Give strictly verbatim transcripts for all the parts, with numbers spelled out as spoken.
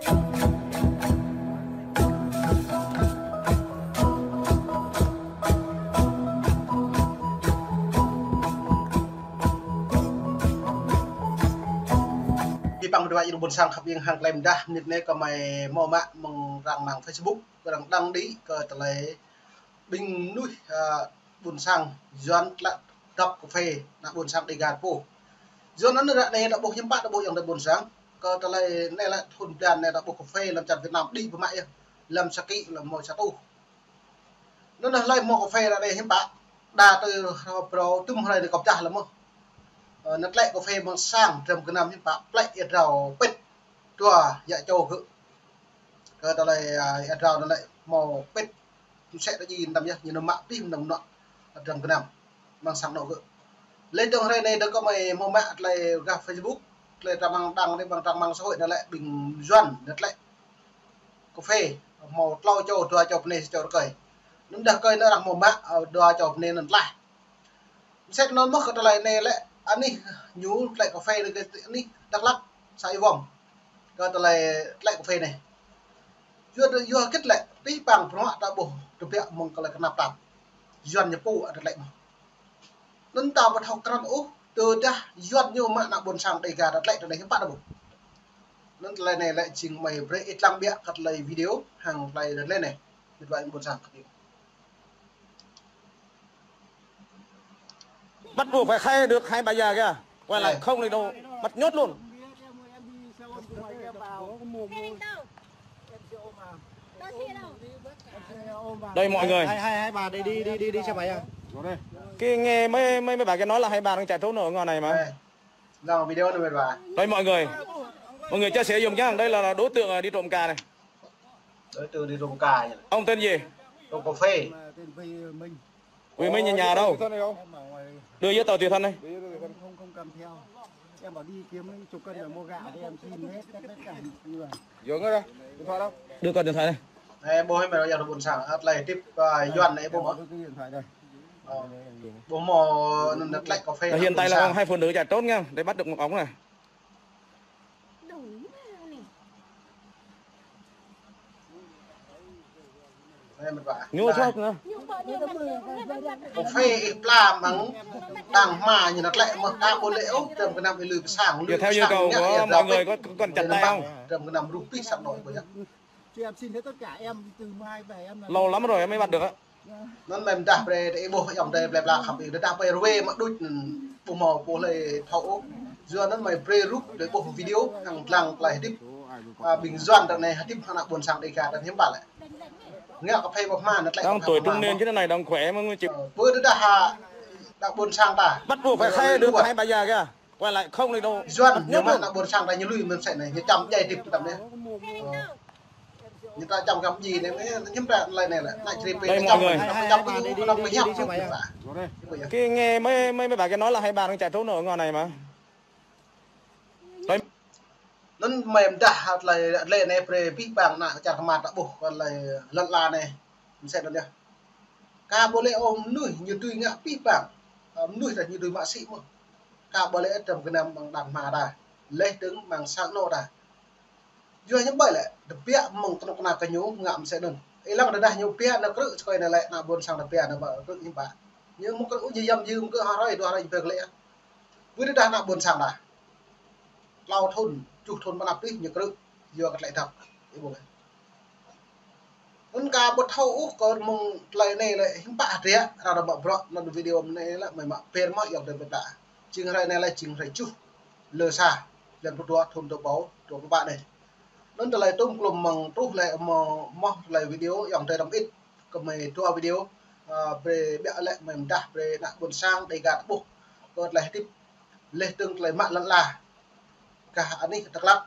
Pơpă mơdua ih ƀôn sang khăp ing hăng klem dah mơnit anai kơmơi hmâo mă mơ̆ng răng mơ̆ng Facebook, kơ răng đăng đĭ kơ tơlơi ƀing mơnuih, a, ƀôn sang Yuan tlă dŏp kơphê, ană ƀôn sang Đêga pô. Yuan anŭn ră anai ta ƀuh hiư̆m pă ta ƀuh yŏng ta ƀôn sang. Kơ tơlơi anai lĕ thun blan anai ta ƀuh kơphê lăm čar Việt Nam đĭ pơmă yơh. Lăm sa kĭ lăm hmâo sa tuh. Anŭn dah hlơi hmâo kơphê ră anai hiư̆m pă. Đa tơ hrơi phrâo tŭm hrơi anai kơpčah lăm mơ̆. Ơ, anŭn tlĕ kơphê mơ̆ng sang dram gơnam hiư̆m pă. Plĕ ia drao pĭt. Dua ia čô gơ̆. Kơ tơlơi, a, ia drao anŭn lĕ hmâo pĭt. Mơsĕ ta ji tăm yơh, ñu nao mă pih mơnơ̆ng anŏ dram gơnam. Mơ̆ng sang anŏ gơ̆. Lĕ dơ̆ng hrơi anai dơ̆ng kơmơi hmâo mă tơlơi gah Facebook, tơlơi ta mơ̆ng đăng anai, mơ̆ng trang mạng xã hội anŭn lĕ ƀing Yuan anŭn tlĕ kơphê, hmâo klâo čô, dua čô bơnai, sa čô rơkơi. Anŭn dah rơkơi anŭn arăng hmâo mă, ơ, dua čô bơnai anŭn tlaih. Mơsĕ anŭn mơ̆ kơ tơlơi anai lĕ anih ñu tlĕ kơphê anai kơ anih Dak Lak sa Y Wong. Kơ tơlơi tlĕ kơphê anai. Yua, yua hơget lĕ pih pang bruă ta ƀuh tơbiă mơ̆ng tơlơi kơnap tap. Yuan ñu pô ăt tlĕ mơ̆. Anŭn ta ƀu thâo krăn ôh, tơdah Yuan ñu mă ană ƀôn sang Đêga ta tlĕ tơlơi hiư̆m pă ta ƀuh. Anŭn tơlơi anai lĕ jing mơi brơi ih lăng biă kơ tơlơi video hăng tơlơi lĕ anai. Mơdua ih ƀôn sang khăp ing. Bắt buộc phải khai được hai bà già kìa. Quay lại không thì đâu, bắt nhốt luôn. Đây mọi người. Hai, hai, hai bà đi, đi, đi, đi, đi xe máy à? Cái nghe mấy, mấy, mấy bà kia nói là hai bà đang chạy trốn ở ngoài này mà. Đây. Làm video này mệt vả. Đây mọi người. Mọi người chia sẻ dùm nhá. Đây là, là đối tượng, à, đi trộm cà này. Đối tượng đi trộm cà nhỉ? Ông tên gì? Trộm cà phê. Vì Minh nhà, nhà đâu? Đưa giấy tờ tùy thân đi. Không, không, không cầm theo. Em bảo đi kiếm chục cân rồi mua gạo thì em xin hết tất, tất cả mọi người. Dướng rồi. Điện thoại đâu? Đưa con điện thoại đây. Ơ, ƀuh hơmơi ră anai ƀôn sang, ăt tơlơi hơdip, ơ, Yuan anai ƀuh mơ̆. Cái điện thoại đây. Ơ. Ƀuh mơ̆ anŭn tlĕ kơphê. Hiện tại là hai phụ nữ chạy trốn nha, để bắt được một ống này. Ñu sat anŭn. Kơphê ih pla mơ̆ng đang hma ñu anŭn tlĕ mơ̆ ta ƀu lĕ ôh, dram gơnam ih lui pơ sang. Vậy theo nhu cầu của mọi người có, có cần chặt tay không? Dram gơnam ruh pih sang anŏ ƀuh yơh. Cho em xin hết tất cả em từ mười hai về em là. Lâu lắm rồi em mới bắt được á. Anŭn mơi mơdah brơi ta ih ƀuh ayŏng adơi plơi pla khăp ing, tơdah ƀai rơwe mă đôč anŭn ƀu hmâo pô hlơi thâo ôh. Yua anŭn mơi brơi rup ta ih ƀuh video hăng lăng tơlơi hơdip. A, ƀing Yuan ră anai hơdip hăng ană ƀôn sang Đêga ta hiư̆m pă lĕ. Ngă kơphê ƀu hmâo anŭn tlĕ. Đang tuổi trung niên như thế này đang khỏe mà không chịu. Ơ, ƀu tơdah hă ană ƀôn sang ta. Bắt buộc phải khai được hai bà già kìa. Quay lại không thì đâu. Yuan ñu mă ană ƀôn sang ta ñu lui mơ̆n sĕ anai, ñu čăm djai hơdip tăm anai. Ơ. Ñu ta čăm kăm ji anai, ñu hiư̆m pă tơlơi anai lĕ, ană čri pê. Đây ta mọi người. Čăm, čăm, čăm, čăm, čăm. Cái nghe mấy, mấy, mấy bà kia nói là hai bà đang chạy trốn ở ngoài này mà. Đây. Anŭn mơi mơdah hă tơlơi, tơlơi anai brơi pih pang ană čar kơmăt ta ƀuh kơ tơlơi lŏn ala anai. Mơsĕ anŭn yơh. Ka ƀu lĕ ôh mơnuih ñu dưi ngă pih pang. Ơ, mơnuih ta ñu dưi mă sĭ mơ̆. Ka ƀu lĕ dram gơnam mơ̆ng đang hma ta. Laih dơ̆ng mơ̆ng sang anŏ ta. Yua ñu ƀai lĕ, tơbiă mơ̆ng kơnuk kơna kơ ñu ngă mơsĕ anŭn. Ih lăng tơdah ñu biă nao krư̆ čơkơi anai lĕ, ană ƀôn sang ta biă nao mă krư̆ hiư̆m pă. Ñu mơ̆ krư̆ ñu yăm yưm kơ ha hrơi, dua hrơi ñu pơk lĕ. Ƀu tơdah ană ƀôn sang ta. Klâo thun, tơjuh thun mơnăp tih ñu krư̆, yua kơ tơlơi dăp. Ih ƀuh. Anŭn ka ƀu thâo ôh kơ mơ̆ng tơlơi anai lĕ hiư̆m pă hơdră, ră anai mă bruă, anŭn video anai lĕ mơi mă pơr mă ayŏng adơi ƀing ta. Jing hrơi anai lĕ jing hrơi tơjuh, lơ sa, blan pluh dua, thun dua rơbâo dua pluh pă anai. Anŭn tơlơi tŭm klum mơ̆ng truh lĕ mơ̆, mơ̆ tơlơi video ayŏng adơi đăm ĭt. Kơmơi dua video, ơ, brơi biă lĕ mơi mơdah brơi ană ƀôn sang Đêga ta ƀuh. Kơ tơlơi hơdip, laih dơ̆ng tơlơi mă lŏn ala. Gah anih Dak Lak.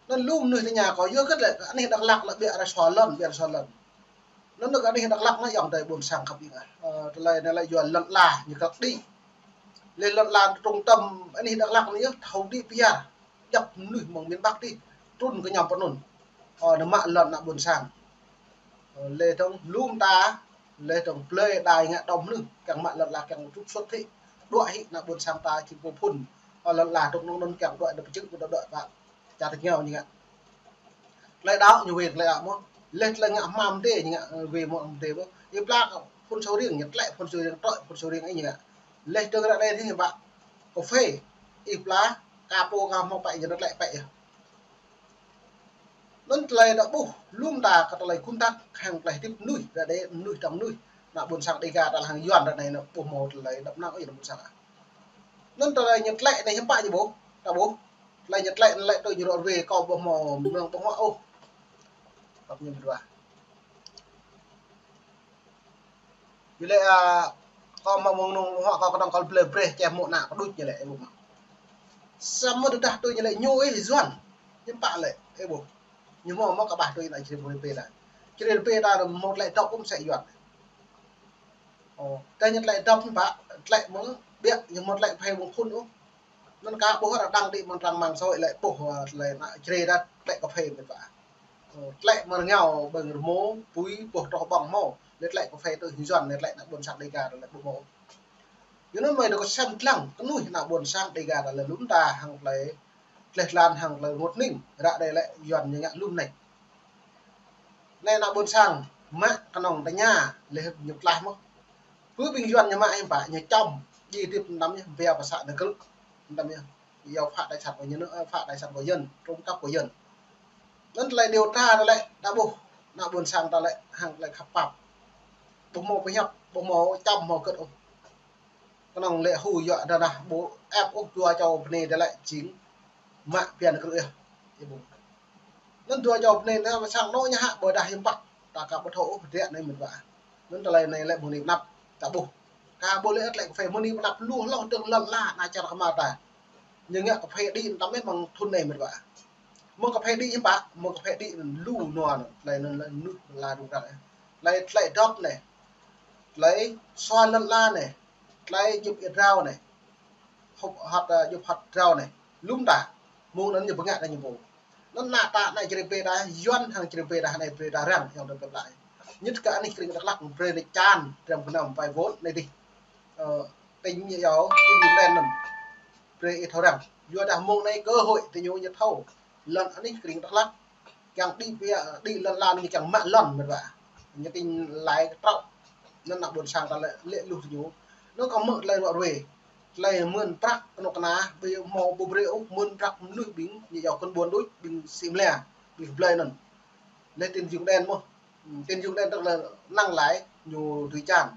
Anŭn lu mơnuih tơña kâo yua hơget lĕ anih Dak Lak lĕ biă rai sua lŏn, biă rai sua lŏn. Anŭn gah anih Dak Lak anai ayŏng adơi ƀôn sang khăp ing ah. Ơ, tơlơi anai lĕ yua lŏn ala ñu kăk đĭ. Laih lŏn ala trung tâm anih Dak Lak anai yơh thâo đĭ pơyơr. Djăp mơnuih mơ̆ng miền Bắc tih trŭn kơ ñu pơ anŭn. Ơ, nao mă lŏn ană ƀôn sang. Ơ, laih dơ̆ng lu mơta, laih dơ̆ng blơi đai ngă đom mơnuih, kiăng mă lŏn ala kiăng trục xuất hĭ, đuaĭ hĭ ană ƀôn sang ta či pô phŭn. Ơ, lŏn ala dŏ anŭn anŭn kiăng đuaĭ, đuaĭ pơjing, đuaĭ, đuaĭ pơ čar tơngiao ñu ngă. Tơlơi đaŏ ñu wai tơlơi đaŏ mơ̆n. Leh tơlơi ngă hmua mơdê ñu ngă wai mơ̆n mơdê mơ̆n. Ih pla phun sô riêng, ñu tlĕ phun sô riêng, trŏ phun sô riêng, ih ñu ngă. Leh dơ̆ng ră anai ih ñu pă kơ phê. Ih pla ka pô ka hmâo pĕ ñu tlĕ pĕ yơh. Anŭn tơlơi ta ƀuh, lŏm ta kơ tơlơi kum tăk, hăng tơlơi hơdip mơnuih, ră anai mơnuih tơm mơnuih. Ană ƀôn sang Dêga ta lĕ hăng Yuan ră anai ñu ƀu hmâo tơlơi đăp nao ôh, ană ƀôn sang. Anŭn tơlơi ñu tlĕ anai hiư̆m pă ñu ƀuh, ta ƀuh. Tơlơi ñu tlĕ anŭn lĕ tui ñu rŏ ruai kâo ƀu hmâo mơnơ̆ng ƀu hmâo ôh. Kâo ñu ƀu ruah. Ñu lĕ, a, kâo hmâo mơnơ̆ng ƀu hmâo, kâo kơnơ̆ng kâo blơi brơi čem mơ̆ ană kơ đuč ñu lĕ, ih ƀuh mơ̆. Samơ̆ tơdah tui ñu lĕ ñu ih Yuan, hiư̆m pă lĕ, ih ƀuh. Ñu hmâo mơ̆ kơ ƀah tui ană Jrai pê ta. Jrai pê ta hmâo tlĕ dŏp ƀu mơsĕ Yuan. Ơ, tơdah ñu tlĕ dŏp hiư̆m pă, tlĕ mơ̆ng biă, ñu hmâo tlĕ phê mơ̆ng phun ôh. Anŭn kâo ƀuh ră đang đĭ mơ̆ng trang mạng xã hội lĕ ƀuh, ơ, tơlơi ană Jrai ta tlĕ kơ phê mơ̆n pă. Ơ, tlĕ mơ̆ng rơngiao ƀơ̆ng rơmô, pui, ƀuh trŏh ƀơ̆ng hmâo, lĕ tlĕ kơ phê tui Yuan, lĕ tlĕ ană ƀôn sang Dêga ta lĕ ƀu hmâo. Yua anŭn mơ̆ dŏ kơ sem lăng, kơnuih ană ƀôn sang Dêga ta lĕ lŏm ta hăng tơlơi, tleh tlan hăng tơlơi rơngot hning, ră anai lĕ Yuan ñu ngă lŏm anai. Anai ană ƀôn sang, mă kơnơ̆ng tơña, leh ñu tlaih mơ̆. Pơ ƀing Yuan ñu mă hiư̆m pă, ñu čăm, djai hơdip tơnăm ñu, ƀiă pơsă nơgơ̆, tơnăm ñu. Yua phă tài sản của nhà nước, ơ, phă tài sản của dân, trộm cắp của dân. Anŭn tơlơi điều tra ta lĕ, ta ƀuh, ană ƀôn sang ta lĕ, hăng tơlơi khăp pap. Ƀu hmâo pơhiăp, ƀu hmâo čăm, hmâo kơ̆t ôh. Kơnơ̆ng lĕ hu yua dah dah ƀu ĕp ôh dua čô bơnai ta lĕ jing mă biă nơgơ̆ yơh. Ih ƀuh. Anŭn dua čô bơnai ta sang anŏ ñu hă ƀôdah hiư̆m pă. Ta ka ƀu thâo ôh hơdră anai mơ̆n pă. Anŭn tơlơi anai lĕ mơ̆ng anai pơanăp ta ƀuh. Ka ƀu lĕ tlĕ kơ phê mơ̆ng anai pơanăp lu hloh dơ̆ng lŏn la ană čar kơ mơta. Ñu ngă kơ phê đĭ tơnăm anai mơ̆ng thun anai mơ̆n pă. Mơ̆ng kơ phê đĭ hiư̆m pă, mơ̆ng kơ phê đĭ anŭn lu nua anŭn. Tơlơi anŭn lĕ mơnuih la rŭng răng. Tơlơi, tơlơi dŏp anai. Tơlơi sua lŏn la anai. Tơlơi djŭp ia drao anai. Hŏp hŏt, ơ, djŭp hŏt drao anai. Lŏm ta. Mơ̆ng anŭn ñu pơngă ta ñu ƀu. Anŭn ană ta anai Jrai pê ta, Yuan hăng Jrai pê ta anai brơi ta răng, yua ta pơplai. Ñu kơ anih kring Dak Lak brơi anai čan, trăm gơnam vay vốn anai dih. Ơ, tỉnh ñu yua, tỉnh ñu đen anŭn. Brơi ih thâo răng. Yua dah mơ̆ng anai cơ hội tơ ñu ñu thâo. Lŏn anih kring Dak Lak. Kiăng đĭ ƀiă, đĭ lŏn la ñu kiăng mă lŏn mơ̆n pă. Ñu kiăng lai kơ trŏ. Anŭn ană ƀôn sang ta lĕ, lĕ luh ñu. Anŭn kơ mơ̆ tơlơi rŏ ruai. Tơlơi mơ̆n prăk kơnuk kơna, ƀu hmâo ƀu brơi ôh, mơ̆n prăk mơnuih ƀing, ñu yua kơ ƀôn đuč, ƀing sĭ mơlia, ƀing blơi anŭn. Lĕ tín dụng đen mơ̆. Tín dụng đen tức là năng lãi, ñu tui čan.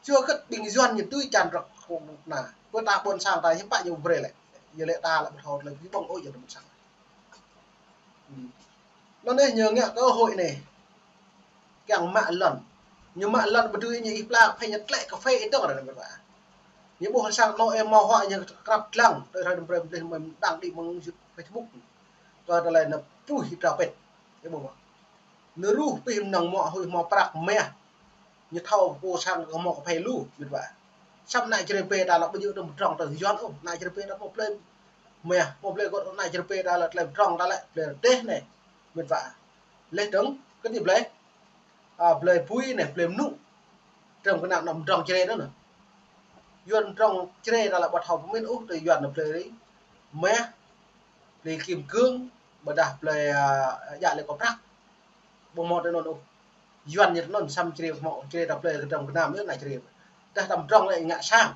Čua kơ̆t ƀing Yuan ñu tui čan prăk kơnuk kơna. Pơ ta ƀôn sang ta hiư̆m pă ñu brơi lĕ. Yua lĕ ta lĕ ƀu thâo tơlơi ƀu ƀơ̆ng ôh yua ta ƀôn sang. Anŭn anai ñu ngă cơ hội anai. Kiăng mă lŏn. Ñu mă lŏn ƀu dưi ñu ih pla phê ñu tlĕ kơ phê ih dŏng ră anai mơ̆n pă. Ñu ƀuh sang anŏ ih hmâo huă ñu krăp lăng. Tơdah ră anai brơi mơ̆ng đang đĭ mơ̆ng Facebook. Kơ tơlơi anŭn pruih ih trao pĕt. Ih ƀuh mơ̆. Anŭn ruh pih mơnơ̆ng mơ̆ huĭ hmâo prăk mơ̆. Ñu thâo pô sang kơ hmâo kơ phê lu, mĭt wa. Săp ană Jrai pê ta lĕ ƀu djơ̆ tơm pơdrŏng tơ Yuan ôh, ană Jrai pê ta hmâo plei mơ̆, hmâo plei gŏt ană Jrai pê ta lĕ plei pơdrŏng ta lĕ, plei rơdêh anai, mĭt wa. Leh dơ̆ng, kơ anai plei, a, plei pui anai, plei mơnŭ. Tơm kơ ană pơdrŏng Jrai anŭn. Yuan pơdrŏng Jrai ta lĕ ƀu thâo pơmĭn ôh, tơ Yuan anŭn plei mơ̆, plei kim cương, ƀôdah plei, a, djă lĕ kơ prăk. Ƀu hmâo tơ anŭn ôh. Yuan ñu tơ anŭn săp Jrai hmâo, Jrai ta plei kơ tơm kơ ană mơ̆ ană Jrai. Tơdah tơm pơdrŏng lĕ ngă sang.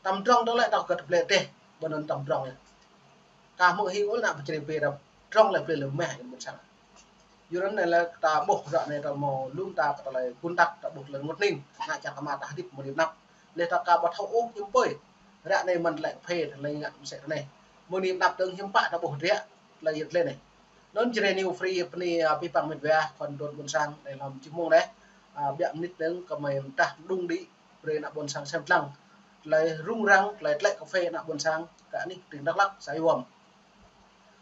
Tơm pơdrŏng tơ lĕ ta kơ plei rơdêh, ƀu anŭn tơm pơdrŏng lĕ. Ka hmư̆ hing ôh ană Jrai pê ta pơdrŏng lĕ plei lĕ mơ̆, ƀu anŭn sang. Yua anŭn anai lĕ ta ƀuh ră anai ta hmâo lŏm ta kơ tơlơi ƀun tăk ta ƀuh tơlơi rơngot hning, ngă čar kơ mơta hơdip mơ̆ng anăp. Leh ta ka ƀu thâo ôh hiư̆m pơi. Ră anai mơ̆n tơlơi kơ phê tơlơi ngă mơsĕ anai. Mơ̆ng anăp dơ̆ng hiư̆m pă ta ƀuh hơdră tơlơi yơh tơlơi anai. Anŭn Jrai News Free bơni, a, abih bang mĭt wa, kơ anŭn ƀôn sang, anai lăm čih mơ̆ng anai. A, ƀiă mơnit dơ̆ng kơ mơi mơdah đung đĭ, brơi ană ƀôn sang sem lăng. Tơlơi rŭng răng, tơlơi tlĕ kơ phê ană ƀôn sang, kơ anih tỉnh Đắk Lắk, Sài Gòn.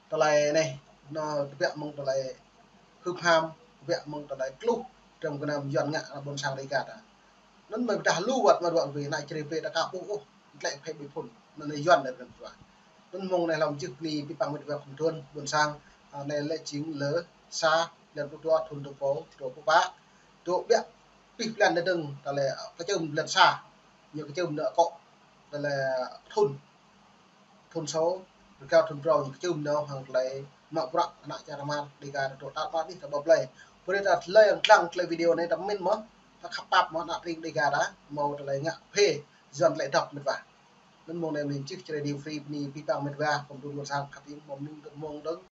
Tơlơi anai, anŭn tơbiă mơ̆ng tơlơi hưp ham, tơbiă mơ̆ng tơlơi kluh, tơm kơ ană Yuan ngă ană ƀôn sang Dêga ta. Anŭn mơi pơdah lu wơ̆t mă ruă wĭ ană Jrai pê ta ka ƀuh ôh, tlĕ phê ƀơi phŭn. Anŭn anai Yuan anai kơ anŭn čua. Anŭn mơ̆ng anai lăm čih bơni abih bang mĭt wa kơ anŭn ƀôn sang, a, anai lĕ jing lơ sa, blan pluh dua, thun dua rơbâo dua pluh pă. Dŏ ƀiă pih blan anai dơ̆ng, tơlơi, a, kơčưm blan sa. Ñu kơčưm anŭn akŏ, tơlơi, a, thun. Thun sô, rơgao thun prŏng, ñu kơčưm anŭn hăng tơlơi mă bruă ană čar Myanmar Dega ta dŏ ta ƀă anih ta ƀă blai. Brơi ta tơlơi yang tlang tơlơi video anai ta min mơ̆, ta khăp pap mơ̆ ană tring Dega ta, hmâo tơlơi ngă kơ phê, Yuan tơlơi dŏp mĭt wa. Anŭn mơ̆ng anai mơ̆ng čih čơrê đi free bơni pi pang mĭt wa, kơmdŭn wơ̆t sang khăp ing mơ̆ng ning mơ̆ng dơ̆ng.